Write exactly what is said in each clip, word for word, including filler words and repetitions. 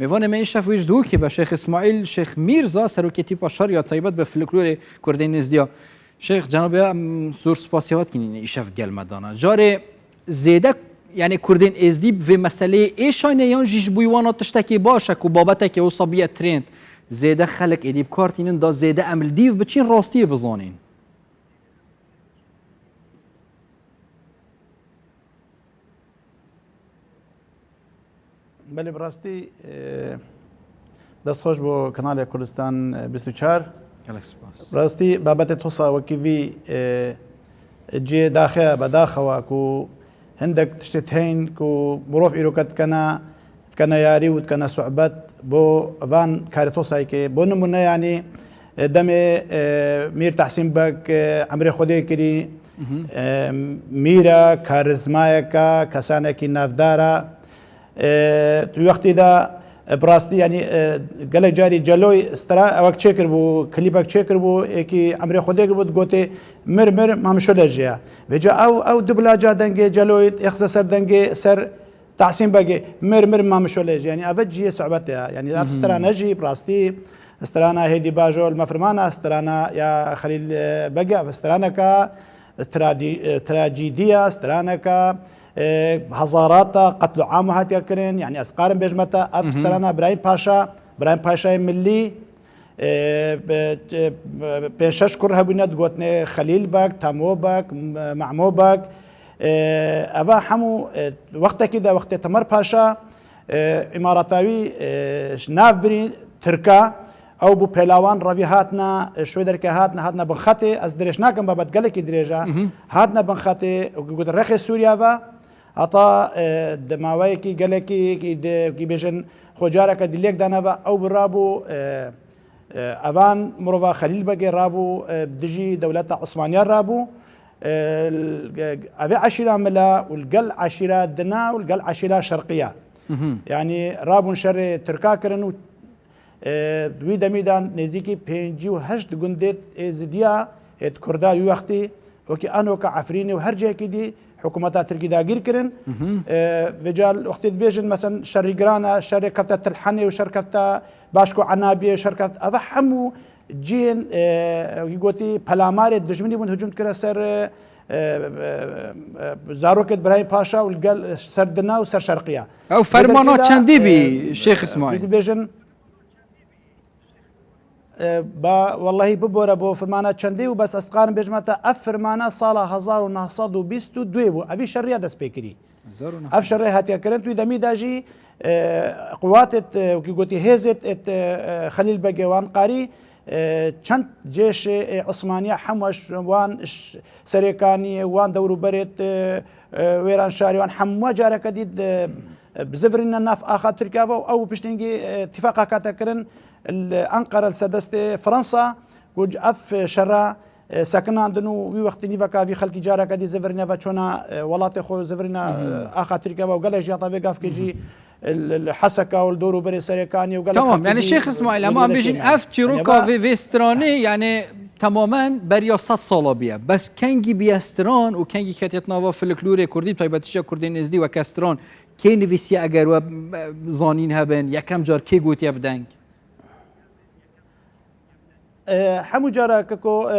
Mêvanê me îşev wê ji Dûkê be Şêx Îsmaîl Şêx Mîrza, serokê tîpa şer ya taybet bi folklorê Kurdên Êzdiya. Şêx, cenabê em zor spasiya we dikin, îşev gel me dana. Carê zêde, yani Kurdên Êzdî vê meseleyê êşayne yan jî ji bo wana tiştekê baş e ku babetekê wisa biye trend? Zêde xelk êdî bi kar tînin da zêde em li dîv biçîn rastiyê bizanîn. Belê, bi rastî, e, dest xweş bo kanalê Kurdistan, e, bîst û çar. Gelek spas. Bi rastî, babetê tosa wekî vî, e, cihê daxe, bedaxewa ku hindek tiştê tên ku mirov îroke dikene, dikene yarî û dikene sohbet bo van karê tosayê ke, bo nimûne, yanî, e, demê, e, Mîr Tehsîn Beg, e, emrê Xwedê kirî, Mhm. e, mîr e, karîzmayek e, kesanekî navdar e. E, tu wextî de, e, bi rastî, yanî, e, gelek carî Celoy stra-, ewek çêkiribû, klîbek çêkiribû, êkî emrê Xwedê kiribû, digotê, "Mir, mir, Mamişo le jî ye." Vêca ew, ew dublaca dengê Celoy êxize ser dengê, ser Tahsîn Begê, "Mir, mir, Mamişo le jî." Yanî, eve cihê sohbetê ye. Yanî, ev Mhm. strane jî, bi rastî, strana hêdî bajo li me firmana, strana ya Xelîl, e, Begê, ev straneka, Tradî-, e, trajîdî ya straneka, e, hezarata qetl û am hatiye kirin. Yanî ez karim bêjme te, ev Mhm. strana Birahîm Paşa, Birahîm Paşayê Millî, e, be-, e, pênc şeş kur hebûne, digotinê Xelîl Beg, Temo Beg, M-, Mehmo Beg. E, eva hemû, e, wextekî de wextê Temir Paşa, e, îmaratawî, e, ji nav birî Tirka, ew bû pêlawan revî hatina, e, şwêderke hatina, hatina bin xetê, ez dirêj nakim, babet gelekî dirêj e, Mhm. hatina bin xetê, got rexê Sûriya ve, heta, e, di maweyekî gelekî, kî de, kî bêjin, xwe careke dî lêk dane ve, ew bi rabû, e, e, evan mirova Xelîl Begê rabû, e, dijî dewleta Osmaniya rabû, e, evê eşîra Mila û li gel eşîra Dina û li gel eşîra Şerqiya. Mhm. Yanî rabûn şerê Tirka kirin û E, di wî demî de nêzîkî pêncî û heşt gundê Êzidiya, ê di Kurda wî wextî, wekî Anoka, Efrînê û her cihekî dî hikûmeta Tirkî dagîr kirin. Mhm. E, vêca wextê dibêjin, mesen şerî giran e, şerê kefte Tilhenê û şer kefte Başko Enabiyê, şer kefte, eve hemû cihên, e, wî gotî pelamarê dijminî bûn, hicûm dikire ser, e, e, e, zarokê Birahîm Paşa û li gel ser Dina û ser Şerqiya. Ew fermana Vê derkê de, çendî bî, e, Şêx Îsmaîl? Dibêjin, E, ba, wellahî bibore bo firmana çendê û bes ez dikarim bêjime te, ev firmana sala hezar û neh sed û bîst û duyê bû. Evî şerriya dest pê kirî. Hezar û neh sed. Ev şerrê hatiye kirin, tu wî demî de jî, e, qiwatêt, e, wekî gotî hêzêt êt, e, e, Xelîl Begê wan qarî, e, çend cêşê, e, Osmaniya hemû ş-, wan ş-, Serêkaniyê, wan dewrûberêt, e, e, Wêranşarê wan hemû careke dî di, e, bizivirîne nav axa Tirkiya ve û ew piştîngî, e, tîfaqa hate kirin li Enqere li ser destê Fransa ku ev şera, e, sekinandin û wî wextî nîveka vî xelkî careke dî zivirîne ve çona, e, welatê xwe zivirîne, e, Mhm. axa Tirkiya ve û gelek jî heta vê gavkê jî, e, li, li Heseka û li dor û berê Serêkaniyê û gelek Tamam, xelkê yani dî, Şêx e, Îsmaîl, em an bêjin ev çîroka vê, vê stranê, yani tamamen beriya sed sala biye. Bes kengî biye stran û kengî ketiye nava folklorê kurdî, bi taybetî jî ya kurdên êzdî weke stran, kê nivîsiye eger we, e, zanîn hebin, yekem car kê gotiye bi deng? E, hemû cara keko, e, e,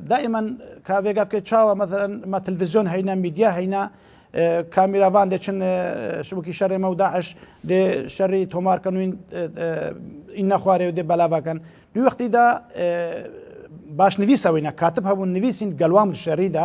daimen ka vê gavkê çawa, meselen, me televîzyon heyne, medya heyne, e, kamîravan dê çin, e, ji wekî şerê me û DAIŞ dê şerî tomar kin û în, e, e, în nexwarê û dê belava kin. Di wextî de, e, başnivîsa wîne, katib hebûn nivîsîn gelwan bi şerî de.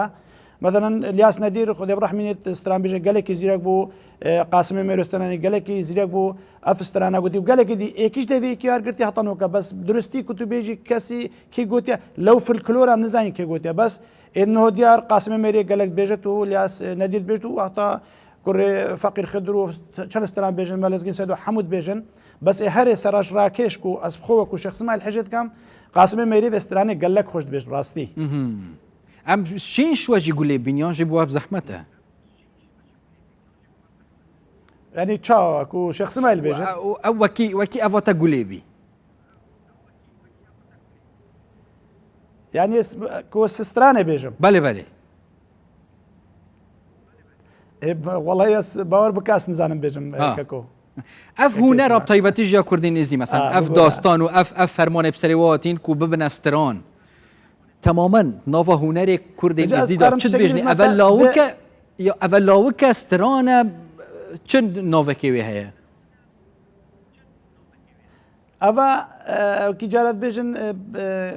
Meselen, Lyas Nedir, Xwedê birehmînê, stranbêje gelekî zîrek bû, e, Qasimê Mêrû Stenanî gelekî zîrek bû, ev strana gotî û gelekî dî êkî ji devê yekî yar girtiye heta noka. Bes duristî ku tu bêjî kesî kî gotiye, lew folklor em nizanîn kê gotiye. Bes ê niho diyar Qasimê Mêrê gelek dibêje tu, Lyas, e, Nedir dibêje tu, heta kurê Feqîr Xidr û çend stran bêjin, me Lezgîn Sedo hemû dibêjin. Bes ê herê seraj rakêş ku ez bi xwe wekû Şêx Smaîl hejê dikam, Qasimê Mêrê vê stranê gelek xweş dibêjin rastî. Mhm. Em şîn şwe jî gulê bîn yan jî bo ev zehmet e? Yanî çawa ku Şêx Smaîl bêjin? Ew, ew wekî, wekî eva te gulê bî. Yanî s-, ku ez stranê bêjim. Belê, belê. E, b-, wellahî ez bawer bike ez nizanim bêjim, e, Ha. keko. Ev hunera bi taybetî ji ya Kurdên Êzidî, mesela ev dastan û ev, ev fermanê bi serê we hatîn ku bibine stran. Temamen nava hunerê Kurdên Êzidî de çi dibêjin? Eve lawik e, ya eve lawik e, stran e, çi navekê wê heye? Eva, e, wekî cara dibêjin, e, e,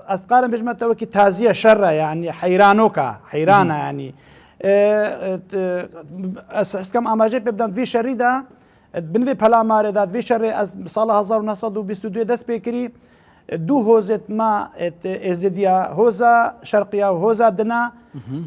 ez dikarim bêjime te wekî taziye şer e, yanî heyranok e, heyran e, yanî. E, e, t-, ez hizkem amajê pê bidem vî şerî de, e, bin vê pelamarê de, vî şerê ez sala hezar û neh sed û bîst û duyê dest pê kirî, e, du hozêt me, e, t-, êzidiya, hoza şerqiya û hoza dina,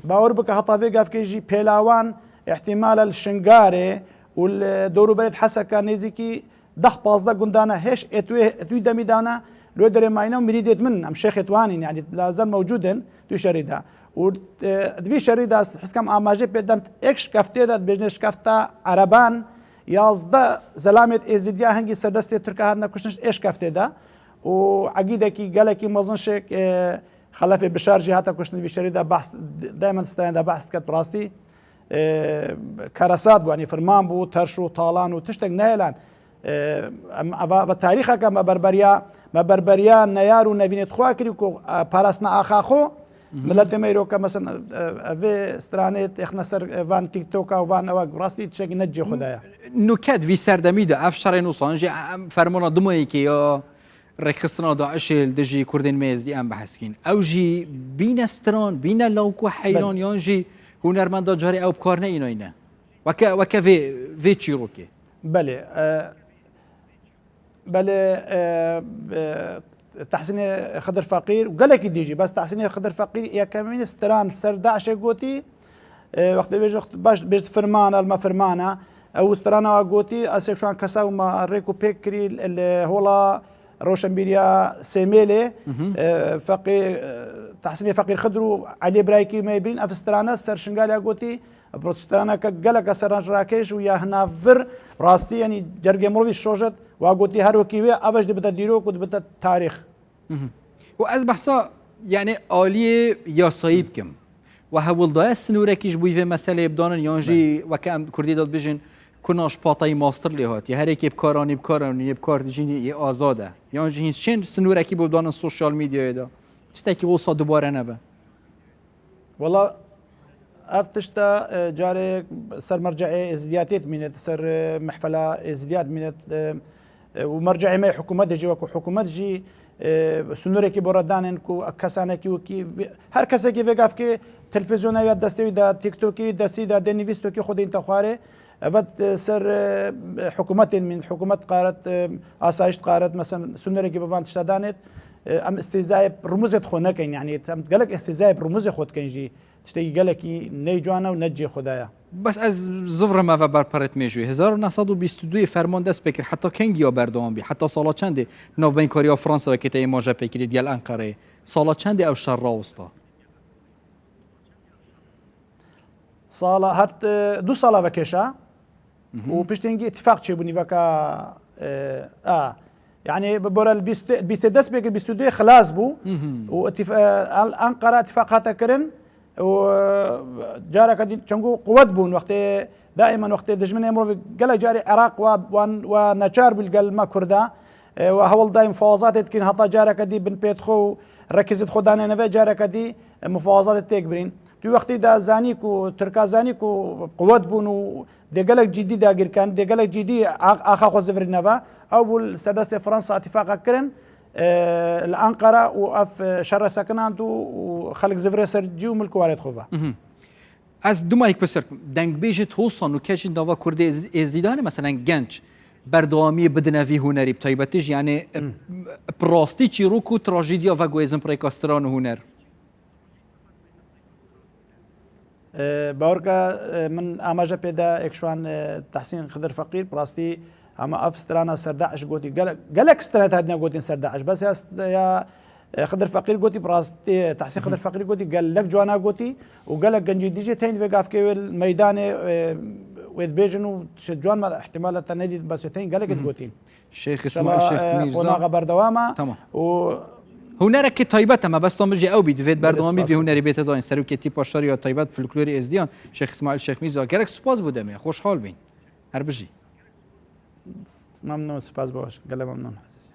bawer bike heta vê gavkê jî pêlawan, ihtimale li Şingarê û li dewrûberê Heseka nêzîkî deh pazdeh gundana hêş êt wê, êt wî demî dana, li wê derê mayne û mirîdêt min, em şêxêt wan in, yanî lazer mewcûd in, tu şerî de. Û, e, di vî şerî de ez hizkem amajê pê dem êk şikeftê de, dibêjne şikefta ereban, yazdeh zelamêt êzidiya hingî serdestê Tirka hatine kuştin ê şikeftê de. Û egîdekî gelekî mezin şêk, e, Xelefê Bişar jî hate kuştin vî şerî de behs, daymen stranê de behs diket bi rastî. E, keresat bû, yanî firman bû, terş û talan û tiştek nehêlan. E, em, eva, eva tarîxeke me berberiya, me berberiya neyar û nevînêt xwe kirî ku, e, parastina axa xwe, miletê me îro ke, mesela, e, e, vê stranê têxine ser, e, van TikToka û van ewa rastî tiştekî ne cihê xwe de ye. Nuket vî serdemî de ev şerê nusan jî, em fermana Dumayekê ya rêkxistina DAIŞê li dijî Kurdên me Êzidî em behs bikin. Ew jî bîne stran, bîne lawik û heyran yan jî hunermenda carê ew bi kar neyînayne. Weke, weke vê, vê çîrokê. Belê. E, belê, e, e, Tehsînê Xidir Feqîr û gelekî dî jî, bes Tehsînê Xidir Feqîr yekemîn stran ser DAIŞê gotî, E, wextê bêje, baş, bêjt firmana, li me firmana. Ew strana wa gotî, ez êk şan kesa û me rêk û pêk kirî li, li hola Roşenbîriya Sêmêlê, e, Feqî, e, Tehsînê Feqîr Xidr û Elî Birayekî me birîn, ev strana ser Şingalê ya gotî, bi straneke geleke seranjrakêş û ya hinavir, rastî, yanî cergê mirovî şojit, wa gotî her wekî wê, ev jî dibite dîrok û dibite tarîx. Mhm. Û ez behsa, yani, aliyê yasayî bikim. We hewldaye sinorekî ji bo vê meseleyê bidanin, yan jî weke em kurdî de dibêjin, kuna ji patayî mastir lê hatiye. Her yekê bi kar anî, bi kar anî, yê bi kar dijînî, yê azad e. Yan jî hîn çên sinorekî bo bidanin sosyal medyayê de. Tiştekî wisa dubare nebe. Wela ev tişta, e, carê ser merceê êzidiyatê dimîne, ser, e, mehfela êzidiyat dimîne, e, e, û merceê me hikûmet jî, wekû hikûmet jî, e, sinorekî bo re danên ku kesanekî wekî vê, her kesekî vê gavkê televîzyona ya destê wî de, TikTokî destî de, dê nivîstokî xwe dîn te xwarê. Evet, e, ser, e, hikûmetên min, hikûmet qaret, e, asayiş qaret, mesela, sinorekî bi van tişta danêt. E, em îstîzayê bi rumûzê xwe nekin, yanî em gelek îstîzayê bi rumûzê xwe dikin jî. Tiştekî gelekî neycwan e û ne cihê xwe de ye. Bes ez zivirime ve berperêt mêjûyê. Hezar û neh sed û bîst û duyê ferman dest pê kir, heta kengî ya berdewam bî? Heta sala çendê navbeynkariya Fransa wekê te îmaje pê kirî digel Enqereyê? Sala çendê ew şer rawista? Sala her, e, du sala vekêşa. Mhm. Û piştî hingî îtîfaq çêbû nîveka, e, a. Yani bi bora li bîst, bîstê dest pê kir, bîst û duyê xilas bû. Mhm. Û îtîf-, e, Al-, Ankara îtîfaq hate kirin. Û, e, careke dî çengû quwet bûn wextê, daimen wextê dijminê mirovî gelek carî Iraq wa, wa, wa neçar bû li gel me Kurda. E, wa hewl dayî mufawazatê dikin, heta careke dî bin pêt xwe û rekizit xwe danê neve, careke dî, e, mufawazatê têk birîn. Tu wextî de zanî ku, Tirka zanî ku quwet bûn û dê gelek cîdî dagir ken, dê gelek cîdî a-, axa xwe zivirî neve. Ew bû li ser destê Fransa îtîfaqek kirin, e, li Ankara û ev, e, şer re sekinand û, û xelk zivirê ser cî û milk û warê xwe ve. Mhm. Ez duma yek pirsir bikim. Dengbêjê Hosan û kesên dava Kurdê Êz-, Êzdî de hene, meselen genç, berdewamiyê bidine vî hunerî, bi taybetî jî, yanî, Hmm. bi rastî çîrok û trajîdiya veguhêzin bi rêka stran û huner? E, bawer ke, e, min amaje pê de êk şwan, e, Tehsîn Xidir Feqîr, bi rastî hema ev strana ser DAIŞ gotî. Gelek, gelek stranê hatine gotin ser DAIŞ. Bes ya st-, ya, e, Xidir Feqîr gotî, bi rastî, Tehsîn Xidir Feqîr gotî, gelek cwana gotî û gelek gencî dî jî tên vê gavkê wê li meydanê, e, wê dibêjin û tişt ciwan me ihtimale te nedît, bes tên gelek Hı hı. digotîn. Şêx Îsmaîl Şêx e, Mîrza. Qonaxa berdewam e. Tamam. Û Hunerekî taybet e, mebesta min jî ew bî, divê berdewamî vî hunerî bête dayîn. Serokê Tîpa Şarî ya Taybet Folklorê Êzdiyan, Şêx Îsmaîl Şêx Mîrza. Gerek spas bo demê, xweşhal bîn. Her bijî. Memnun, spas baş. Gele memnun, Aziz.